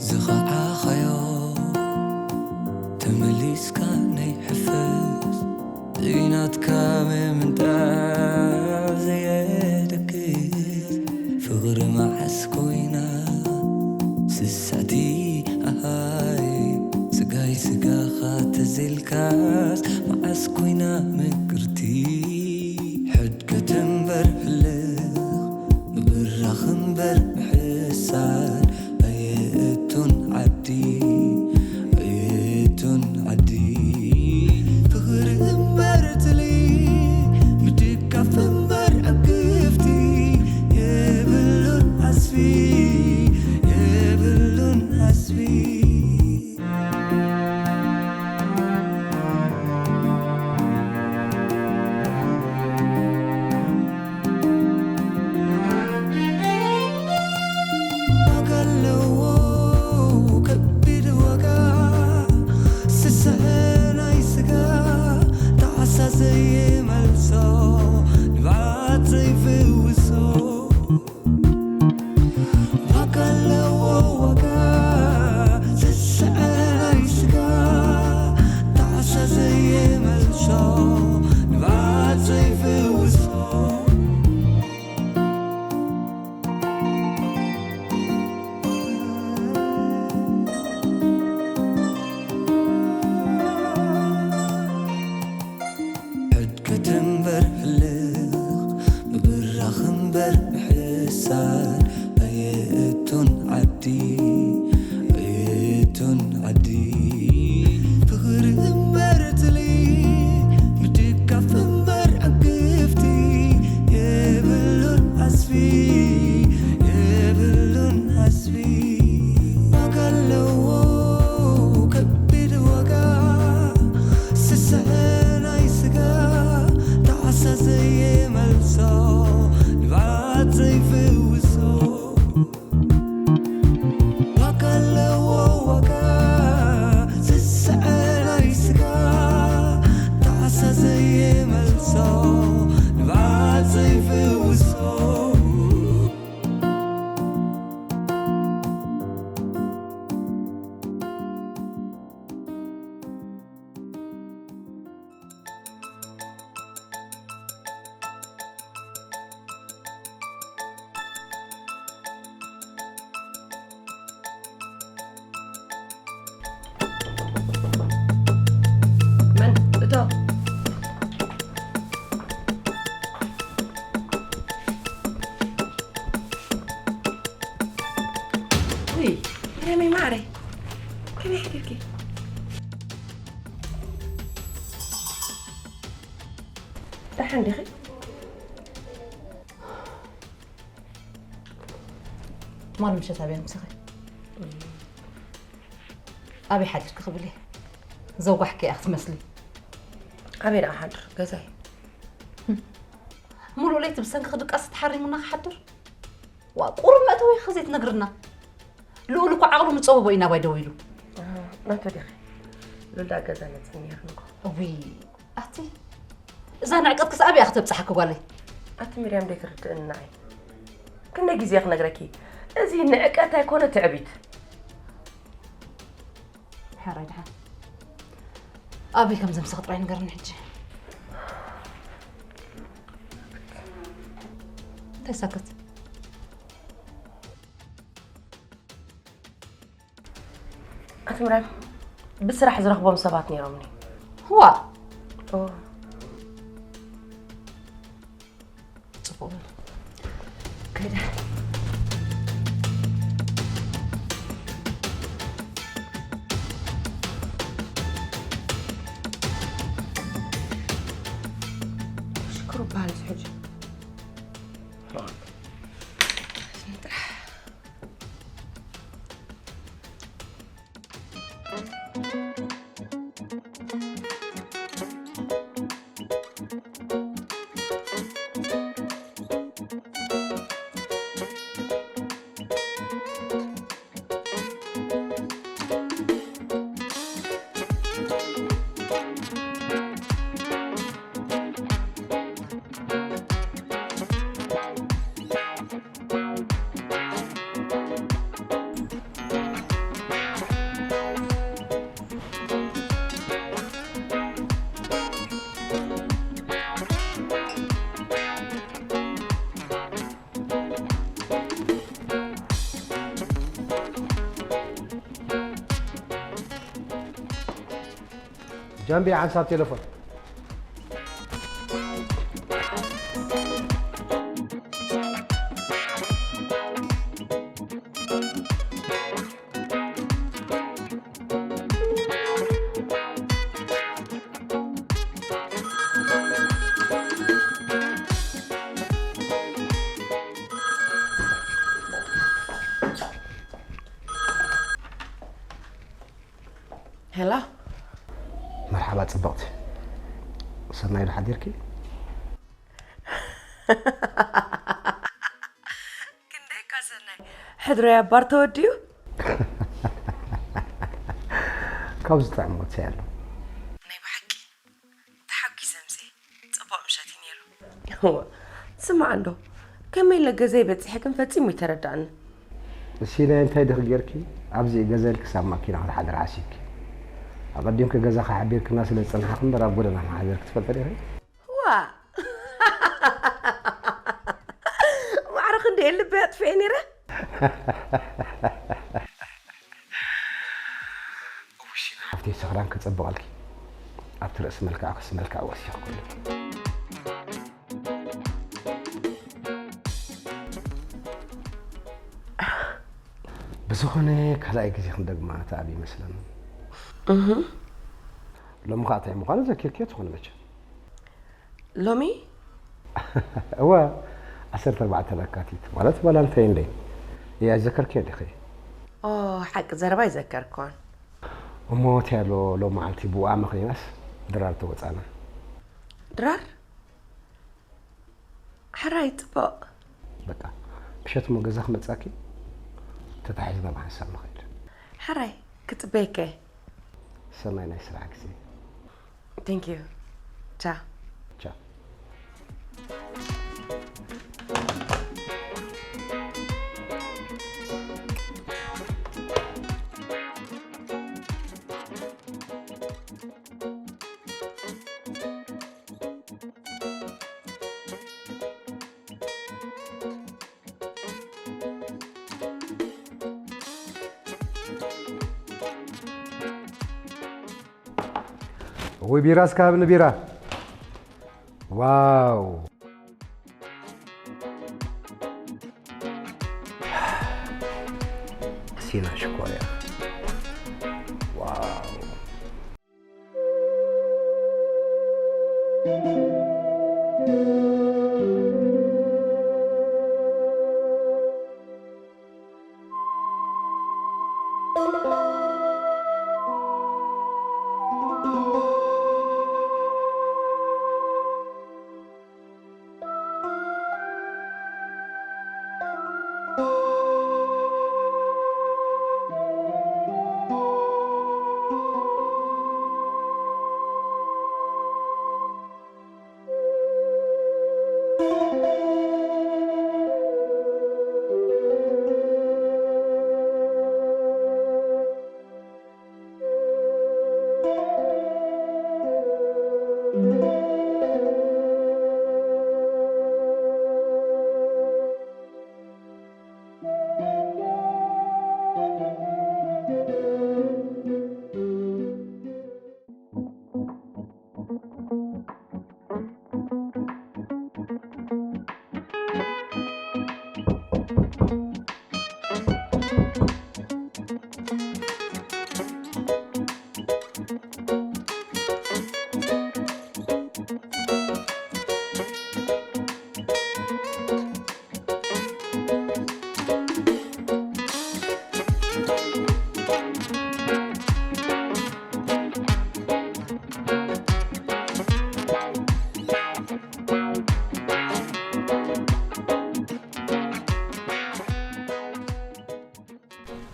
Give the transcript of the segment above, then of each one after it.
ዝኸዓኻዮ ተመሊስካ ናይ ሕፈስ ዘይናትካ ምምንጣር ዘየደግስ ፍቕሪ መዓስ ኮይና ስስዕቲ ኣሃይ ስጋይ ስጋኻ ተዘልካስ መዓስ ኮይና ምቅርቲ ሕድገት እምበር ህልኽ ምብራኽ እምበር ምሕሳር ኣየእቱን ዓዲ ኣየእቱን ዓዲ ፍቕሪ እምበር ትሊ ምድጋፍ እምበር ዕግፍቲ የብሉን ዓስቢ የብሉን ዓስቢ ዋጋ ኣለዎ ከቢድ ዋጋ ስስዐ ናይ ስጋ ጣዕሳ ዘይመልሶ ንብዓት ዘይፍውሶ ዋጋ ኣለዎ ዋጋ ዝስዐ ናይ ስጋ ጣዕሳ ዘይመልሶ ንብዓት ዘይፍውሶ ሕድገት እምበር ህልኽ ምብራኽ እምበር ምሕሳር ኣየእቱን ዓዲ ኣየእቱን ዓዲ ፍቕሪ እምበር ትሊ ምድጋፍ እምበር ዕግፍቲ የብሉን ዓስቢ የብሉን ዓስቢ ዋጋ ኣለዎ ከቢድ ዋጋ ስስዐ ናይ ስጋ ጣዕሳ ዘይመልሶ ንብዓት ዘይፍውሶ ዋጋ ኣለዎ ዋጋ ዝስዐ ናይ ስጋ ጣዕሳ ዘይመልሶ ንብዓት ዘይፍውሶ መን እቶ ውይ ረመይ ማዕረይ ከመይ ሓዲርኪ ደሓን ዲኺ ማል ምሸት ኣበይ ምሳኺ ኣበይ ሓዲርኪ ክብል እየ ዘጓሕኪ እያ ክትመስሊ ኣበይ ደኣ ሓድር ገዛይ ሙሉእ ለይቲ ብሰንኪ ክድቃስ ተሓሪሙና ክሓድር ዋ ቁሩብ መእተዊ ከ ዘይትነግርና ልኡል እኮ ዓቕሉ ምጸበቦ እዩ ናባይ ደዊሉ ናቶ ዲኺ ሉላ ገዛ መጸኒ ያኽንኮ እዊ ኣቲ እዛ ንዕቀት ክስ ኣብያ ክተብጽሓኪ ጓለይ ኣቲ ሚርያም ደይ ትርድእኒ ንዓይ ክንደይ ግዜ ክነግረኪ እዚ ንዕቀት ኣይኮነ ትዕቢት ሕራይ ድሓን ኣበይ ከም ዘምስኽ ጥራይ ንገርኒ ሕጂ እንታይ ሳክት ኣቲ ምራም ብስራሕ ዝረኽቦም ሰባት ነይሮምኒ ዋ ጽቡቕ ከደ ሽክሩ በሃል ሕጂ ጃምቢ ሓንሳብ ቴሌፎን። ሄሎ። መርሓባ ጽብቕቲ። ሰናይ ዶ ሓዲርኪ? ክንደይ እኳ ሰናይ። ሕድሮ ያባር ተወዲኡ? ካብ ዝጥዕም ወጽእ ኣሎ። ናይ ብሓቂ ተሓጒሰ ምሴ። ጽቡቕ ምሸት እዩ ነይሩ። እወ፣ ስማዕ እንዶ፣ ከመይ ኢለ ገዛይ በጺሐ ግን ፈጺሙ ይተረዳእኒ። እሲ ናይ እንታይ ድኺ ጌርኪ? ኣብዚ ገዛ ኢልክስ ኣብ ማኪና ክትሓድሪ ሓሲብኪ? ኣቐዲምኪ ገዛኺ ሓቢርክና ስለ ዝጸናሕኪ እምበር ኣብ ጎደና ምሓደርኪ ትፈልጢ ዲኺ? ዋ! ማዕረ ክንደይ ልበይ ኣጥፍኤ ነይረ። ሓፍተይ ሰኽራን ክጽብቐልኪ ኣብቲ ርእሲ መልክዓ ክስ መልክዓ ወሲኽኩሉ። ብዝኾነ ካልኣይ ግዜ ክንደግማ ተኣብ ይመስለኒ። ሎሚ ከዓ እንታይ ምዃኑ ዘኪርክዮ ትኾነ መቸም። ሎሚ እወ ዓሰርተ ኣርባዕተ ለካቲት ማለት ቫላንታይን ደይ እያ። ዘከርክዮ ዲኺ? ኦ ሓቂ ዘረባ ይዘከርኮን። እሞ እንታይ ኣሎ ሎ መዓልቲ ብኣ ምኽንያስ ድራር ተወፃና። ድራር ሕራይ ጽቡቕ። በቃ ምሸት እሞ ገዛ ክመፃኪ ተታሒዝና ብሓንሳብ ንኸይድ። ሕራይ ክጽበየከ። ሰናይ ናይ ስራሕ ግዜ። Thank you. ቻ ቻ ወይ ቢራ እስከ ሃብኒ ቢራ። ዋው ሲና ሽኮርያ። ዋው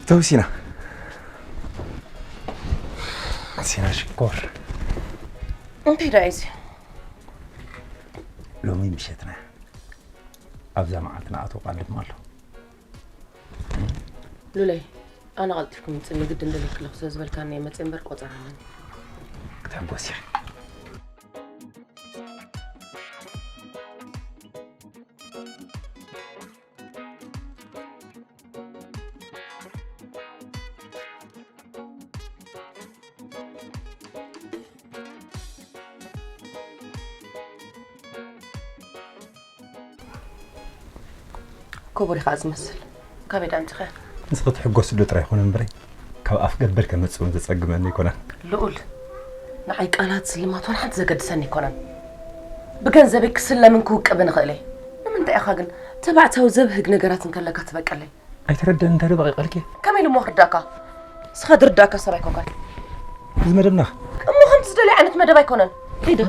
ተው ሲና፣ ሲና ሽኮር። እንታይ ደኣ እዚ? ሎሚ ምሸትና ኣብዛ መዓልትና ኣቶ ቃል ድማ ኣሎ። ሉለይ፣ ኣነ ቀልጢፍኩም ምጽእ ንግድ እንደለክለኹ ስለ ዝበልካኒ እየ መጽእ እምበር ቆጸራ መን። ክትሕጎስ ኢኺ። ክቡር ኢኻ ዝመስል። ካበይ ደኣ ኣምጺኸ? ንስኺ ትሕጎስሉ ጥራይ ይኹን እምበረይ፣ ካብ ኣፍ ገበል ከመጽእ እውን ዘጸግመኒ ኣይኮነን። ልኡል፣ ንዓይ ቃላት ስልማት ዋላ ሓንቲ ዘገድሰኒ ኣይኮነን። ብገንዘበይ ክስለምን ክውቅብን እኽእል እየ። ንምንታይ ኢኻ ግን ተባዕታዊ ዘብህግ ነገራት እንከለካ ትበቀለይ? ኣይተረድእን እንታይ ደኣ በቒቐልኪ? ከመይ ኢሉ እሞ ክርዳእካ? ንስኻ ዝርዳእካ ሰብ ኣይኮንካን። እዚ መደብና እሞ ከምቲ ዝደልዮ ዓይነት መደብ ኣይኮነን። ኪድ።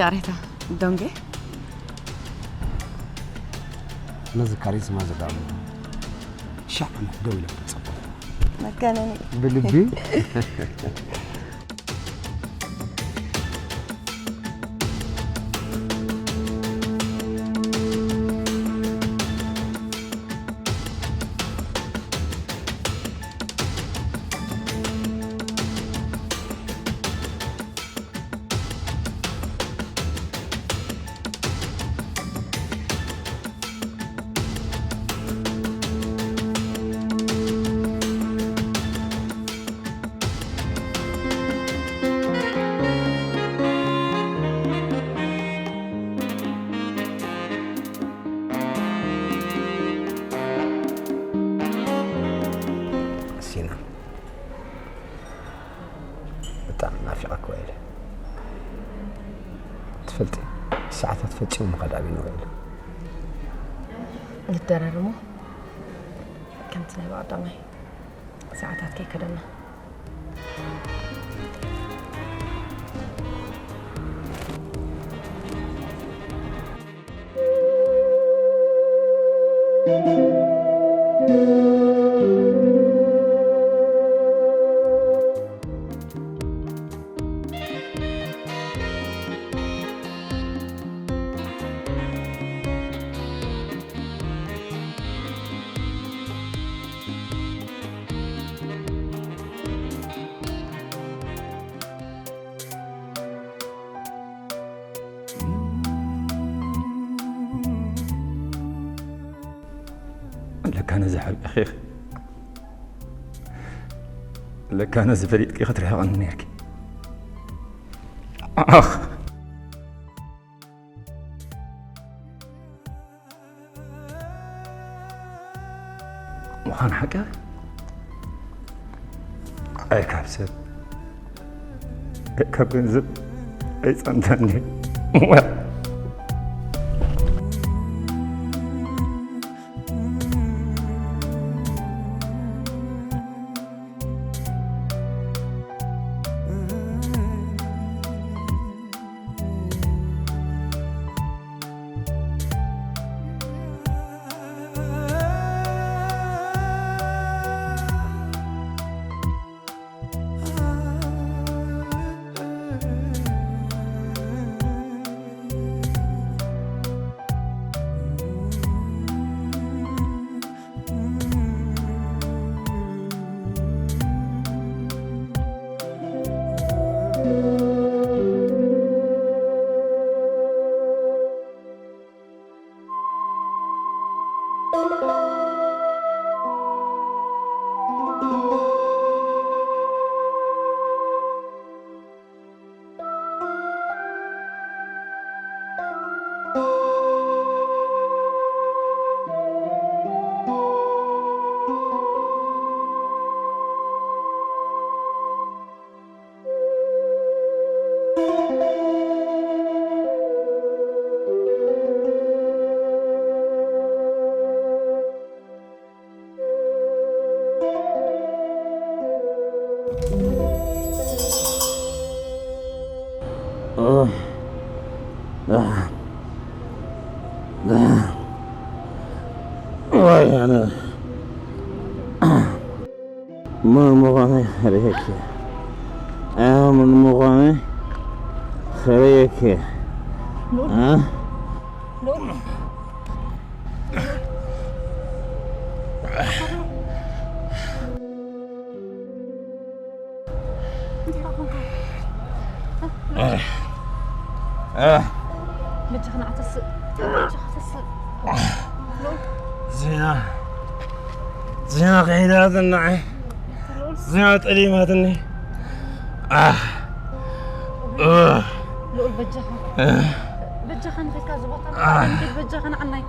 ያሬታ ዶንጌ ነዚ ካሪዝማ ዘዳሙ ሻዕ ዓመት ደው ኢለ ክጽበ መጋነኒ ብልቢ ሲና ብጣዕሚ ናፊቐኪ ውዒለ። ትፈልጢ ሰዓታት ፈጺሙ ምኻድ ኣብዩኒ ውዒለ። ንደረር እሞ ከምቲ ናይ ብቐዳማይ ሰዓታት ከይከደና። ለካ ነዚ ሓቂኺ ለካ ነዚ ፈሊጥኪ ክትርሕቕኒ ነርኪ። ኣኽ። ምዃን ሓቂ ኣይ ካብ ሰብ ካብ ገንዘብ ኣይጸንተኒ። ወይ ኣነ መን ምዃነይ ከርእየኪ። ኣነ መን ምዃነይ ከርእየኪ። ሉል። እ? ሉል። እንታይ ደኣ ኾንካ? ኣህ። በጃኻ ንዓ ተስእ። በጃኻ ተስእ። ሉል። ዚና። ዚና ከይዳትኒ ንዓይ። ሉል። ዚና ጠሊማትኒ። ኣህ። ሉል። ኡህ። ሉል በጃኻ። ኣህ። በጃኻ ንኺድካ እዚ ቦታ ኣህ። ንኺድ በጃኻ ንዓናይ።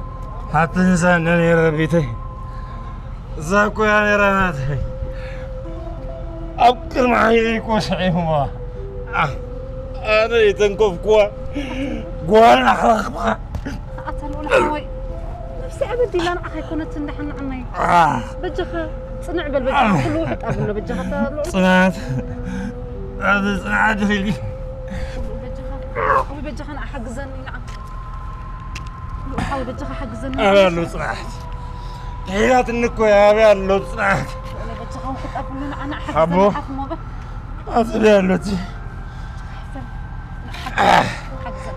ሃትንሳ ነኔረ ቤተይ። እዛ እኮ እያ ነይራ ናተይ። ኣብ ቅድሚ ዓይነይ እኮ ስዒሞማ። ኣነ የተንከፍኩዋ ጓል ኣኽላኽብኻ። ኣታ ልኡል ሓወይ፣ ነብሰይ ኣበዲላ ንዓኻ ኣይኮነትን ደሓን ንዓናይ። በጃኻ ጽንዕ በል፣ በጃኻ ኩሉ ውሕጥ ኣብሎ፣ በጃኻ ኣታ ልኡል። ጽናት፣ ኣብዚ ጽንዓት ኢልኪ። በጃኻ፣ ወይ በጃኻ ንዓ ሓግዘኒ ንዓ። ልኡል ሓወይ በጃኻ ሓግዘኒ። ኣበይ ኣሎ ጽንዓት? ከሒዳትኒ እኮ እያ፣ ኣበይ ኣሎ ጽንዓት? በጃኻ ውሕጥ ኣብሎ ንዓ፣ ንዓ ሓቦ። ሓግዘኒ ሓፍ እሞ በል። ኣጽቢ ኣሎ እቲ። ሓግዘኒ።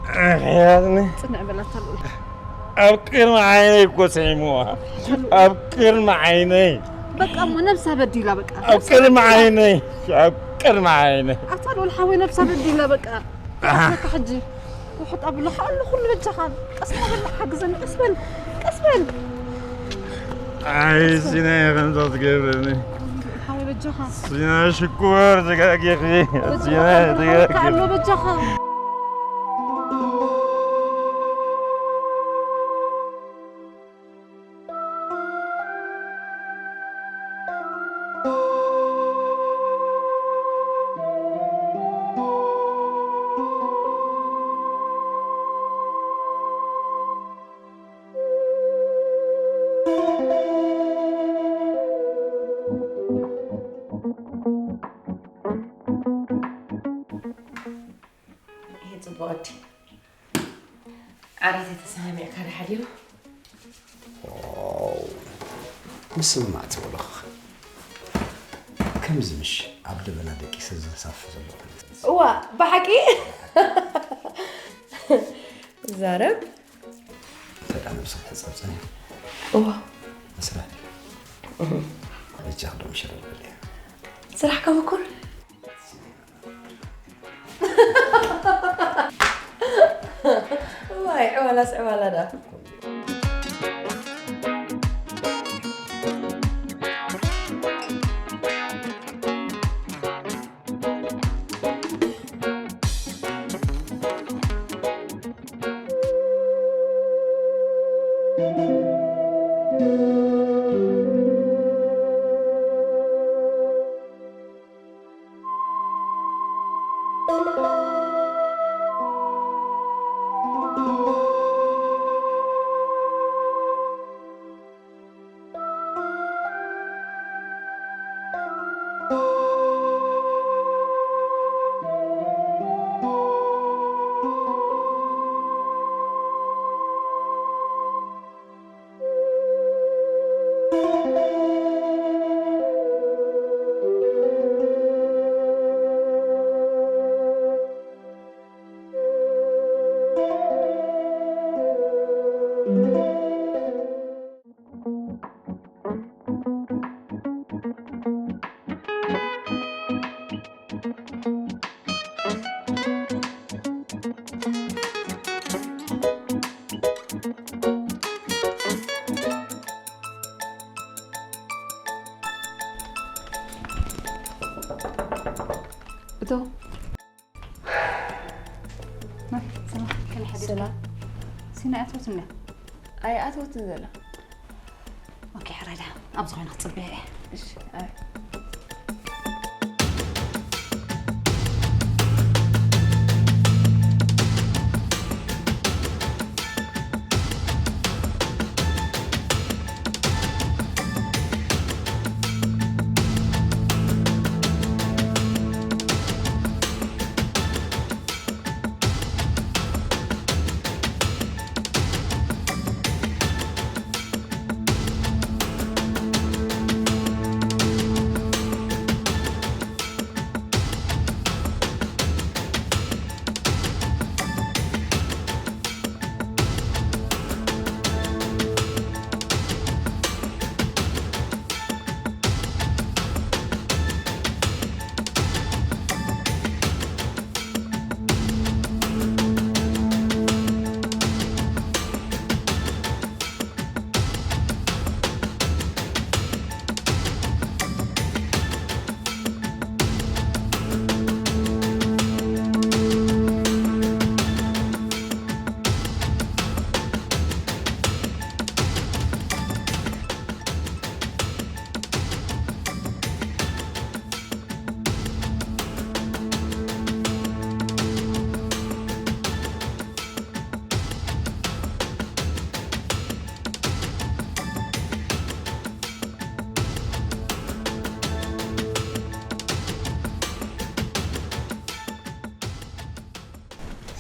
ከሒዳትኒ። ጽንዕ በል ኣታ ልኡል። ኣብ ቅድሚ ዓይነይ እኮ ስዒምዋ። ኣብ ቅድሚ ዓይነይ። በቃ እሞ ነብሳ በዲላ በቃ። ኣብ ቅድሚ ዓይነይ። ኣብ ቅድሚ ዓይነይ። ኣታ ልኡል ሓወይ ነብሳ በዲላ በቃ። ኣህ። በቃ ሕጂ። ውሕጥ ኣብሎ ከኣ ኣለኹ ንበጃኻ። ቀስ በል ሓግዘኒ፣ ቀስ በል። ቀስ በል። ኣይ፣ ሲናይ ከምዛ ትገብረኒ። ሓወይ በጃኻ። ሲና ሽኮር ተጋጊኺ። በጃኻ ሲና ኣለኹ ተጋጊኺ። ከኣ ኣሎ በጃኻ። ይሄ ጽቡቕ ወዲ። ዓሌተይ ተሰማሚዕካ ዶ ሓዲሩ? ዋው፣ ምስምማዕ ትብሎ ኸ። ከምዚ ምሽ ኣብ ደበና ደቂሰ ዘንሳፍፍ ዘለኹ። እዋ፣ ብሓቂ? ዛረብ። እንተ ደኣ ነብስኺ ተጸብጸኒ። እዋ። መስርሕ ድዩ? እህ። በጃኺ ዶ ምሽር በልያ። ስራሕካ ምኩር። ዋይ፣ ዕዋላስ ዕዋላ ደኣ። እቶ። ማይ፣ ሰላም፣ ከመይ ሓዲርኪ? ሰላም። ሲና ኣትወት እንድያ? ኣይኣተወትን ዘላ። ኦኬ፣ ሕራይ ደሓን። ኣብ ዝኾነ ክጽበያ እየ። እሺ፣ ኣይ።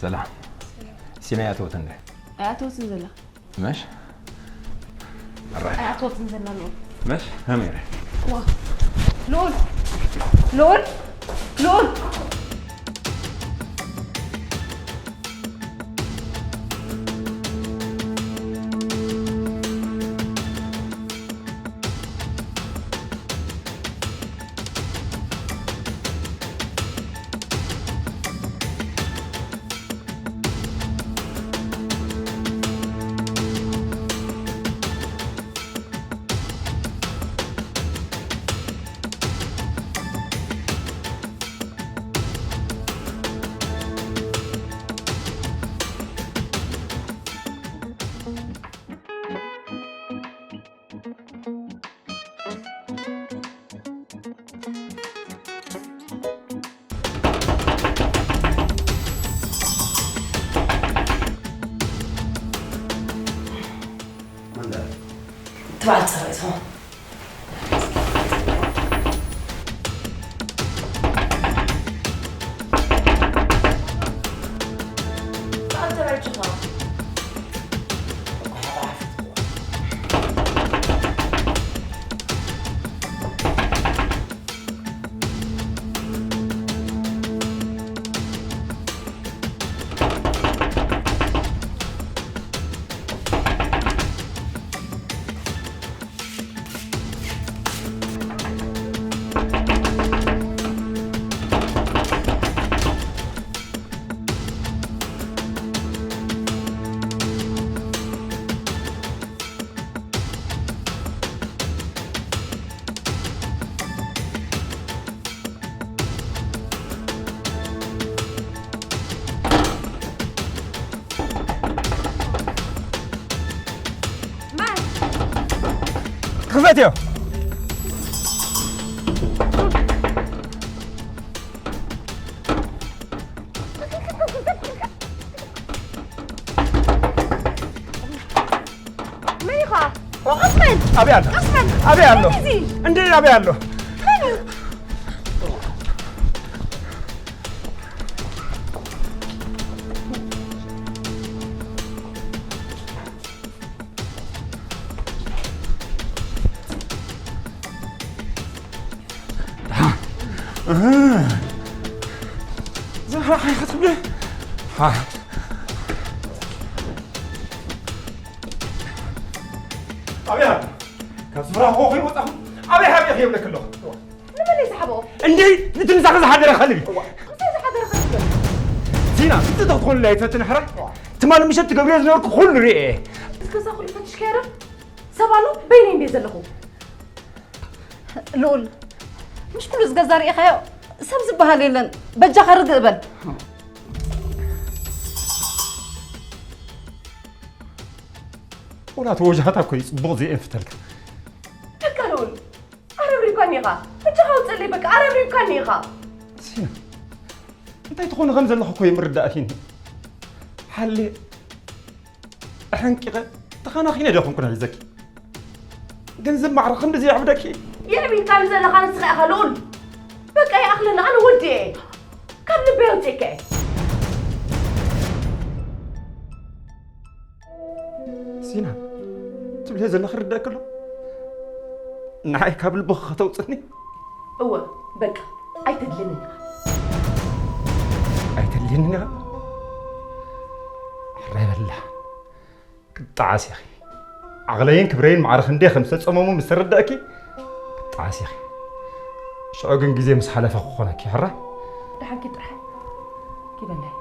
ሰላም። ሲና እያ ትወት እንደ? ኣይኣተወትን ዘላ። መሽ? ኣራይ። ኣይኣተወትን ዘላ ልኡል። መሽ? ሃሜረ። ዋ። ልኡል። ልኡል። ልኡል። ትበዓል ፀረይቶ። ክፈትዮ። መን ኢኻ? ቀስ በል። ኣበይ ኣሎ? ቀስ በል። ኣበይ ኣሎ? መን እዚ? እንዴ ኣበይ ኣሎ? መን እዩ? እዛ ሓይ ክትብለ። ኣበይ ሃብ? ካብ ስፍራ እኮ ከይወጣኹም ኣበይ ሃብ ኢኺ የብለክ ኣለኹ። ንመን እዩ ዝሓብኦ? እንዴ፣ ነቲ ምሳኺ ዝሓደረ ከልቢ። ምሳይ ዝሓደረ ከልቢ? ዚና፣ ክትተኽ ትኾንላ ኣይትፈትን ሕራይ? ትማሊ ምሸት ትገብርዮ ዝነበርኩ ኩሉ ርእየ። እስከ እዛ ኩሉ ፈትሽካዮ ዶ? ሰብ ኣሎ? በይነይ እንዴ ዘለኹ? ልኡል፣ ምሽ ኩሉ ዝገዛ ርኢኻዮ? ሰብ ዝበሃል የለን። በጃኻ ርግእ በል። ወላ ተወጃሃታ እኮ እዩ ጽቡቕ ዘየንፍተልካ። በቃ ልኡል፣ ኣረብሪብካኒ ኢኻ። በጃኻ ውጽእለይ በቃ፣ ኣረብሪብካኒ ኢኻ። ሲና፣ እንታይ ትኾኒ ከም ዘለኹ እኮ የምርዳእኪኒ። ሓልየ፣ ኣሐንቂቐ፣ ተኻናኺነ ዶ ኮንኩ ናይ ዘኪ? ገንዘብ ማዕረ ክንድዚ የዕብደኪ? የዕቢድካኒ ዘለኻ ንስኻ ኢኻ ልኡል። በቃ ይኣኽለኒ፣ ኣነ ወዲኤ። ካብ ልበይ ኣውጺኤካ እየ። ሲና፣ ትብልዮ ዘለኺ ርዳእኪ ኣሎ? ንዓይ ካብ ልብኺ ከተውጽእኒ? እወ፣ በቃ፣ ኣይተድልየንን ኢኻ። ኣይተድልየንን ኢኻ? ሕራይ በላ። ክጠዓስ ኢኺ። ዓቕለይን ክብረይን ማዕረ ክንደይ ከም ዝተጸመሙ ምስ ተረዳእኪ፣ ክጠዓስ ኢኺ። ሽዑ ግን ግዜ ምስ ሓለፈ ክኾነኪ፣ ሕራይ? ደሓን ኪድ ጥራሕ። ኪደለይ።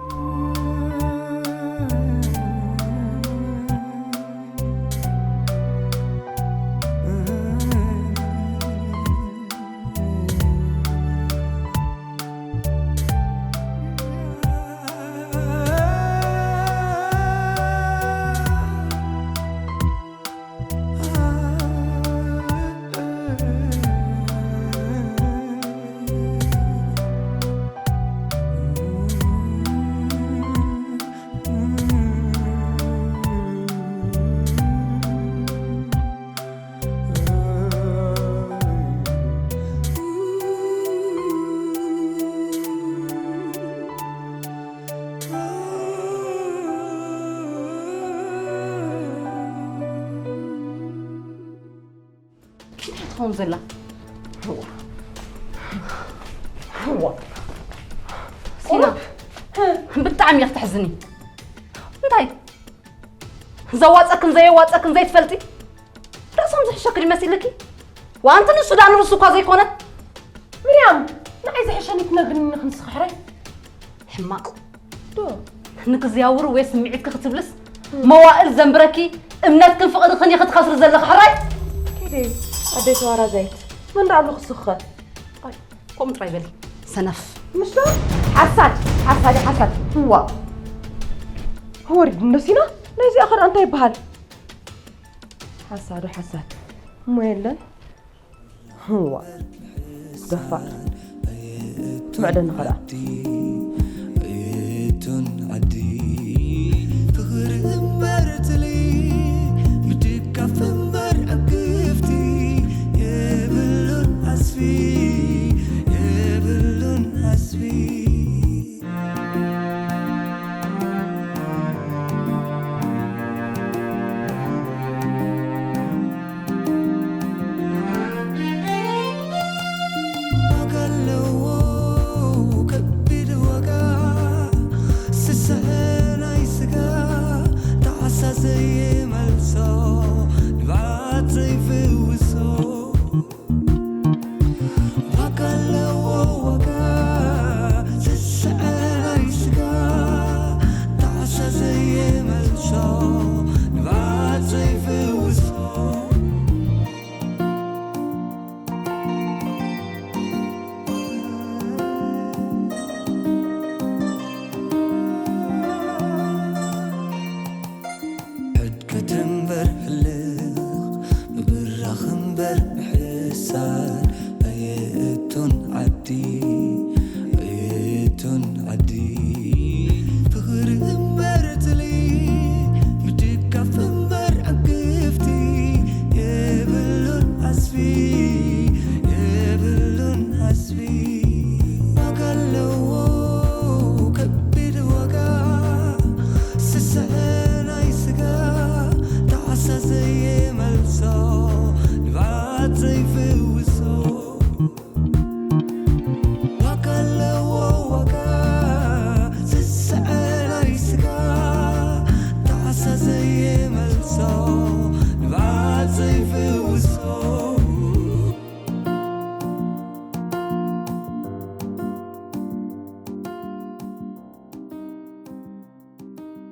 ትኸውን ዘላ። ህዋ። ህዋ። ሲና፣ ብጣዕሚ እያ ክትሕዝኒ። እንታይ? ዘዋፀክን ዘየዋፀክን ዘይትፈልጢ? ርእሶም ዝሕሸክን ይመሲልኪ? ዋንቲ ንሱ ዳ ንርእሱ እኳ ዘይኮነ። ምርያም፣ ንዓይ ዝሕሸኒ ትነግርኒ ክንስኺ ሕራይ? ሕማቕ። ዶ? ንክዝያውሩ ወይ ስምዒትኪ ክትብልስ፣ መዋእል ዘንብረኪ፣ እምነትክን ፍቕርኽን ኢኺ ትኸስሪ ዘለኺ ሕራይ? ኪዲ፣ ኣደይ ተዋራዛይት፣ መን ደኣ ኣሎ ክስኺ? ኣይ፣ ከምኡ ጥራይ በሊ፣ ሰነፍ። ምሽ ዶ? ሓሳድ፣ ሓሳድ፣ ሓሳድ። ህዋ። ወሪድ እንዶ ሲና፣ ናይዚኣ ኸ እንታይ ይበሃል? ሓሳዱ ሓሳድ። እሞ የለን። ህዋ። ደፋር። ትምዕደኒ ኸኣ። እቱን ዓዲ ፍቕሪ እምበር ትሊ፣ ምድጋፍ እምበር ዕግፍቲ፣ የብሉን ዓስቢ፣ የብሉን ዓስቢ። ዋጋ ኣለዎ ከቢድ ዋጋ፣ ስስዐ ናይ ስጋ፣ ጣዕሳ ዘይመልሶ፣ ንብዓት ዘይፍውሶ። ዋጋ ኣለዎ ዋጋ፣ ስስዐ ናይ ስጋ፣ ጣዕሳ ዘይመልሶ፣ ንብዓት ዘይፍውሶ። ሕድገት እምበር ሕልኽ፣ ምብራኽ እምበር ምሕሳር፣ ኣየእቱን ዓዲ፣ ኣየእቱን ዓዲ። ፍቕሪ እምበር ትሊ፣ ምድጋፍ እምበር ዕግፍቲ፣ የብሉን ዓስቢ፣ የብሉን ዓስቢ። ዋጋ ኣለዎ ከቢድ ዋጋ፣ ስስዐ ናይ ስጋ፣ ጣዕሳ ዘይመልሶ፣ ንብዓት ዘይፍው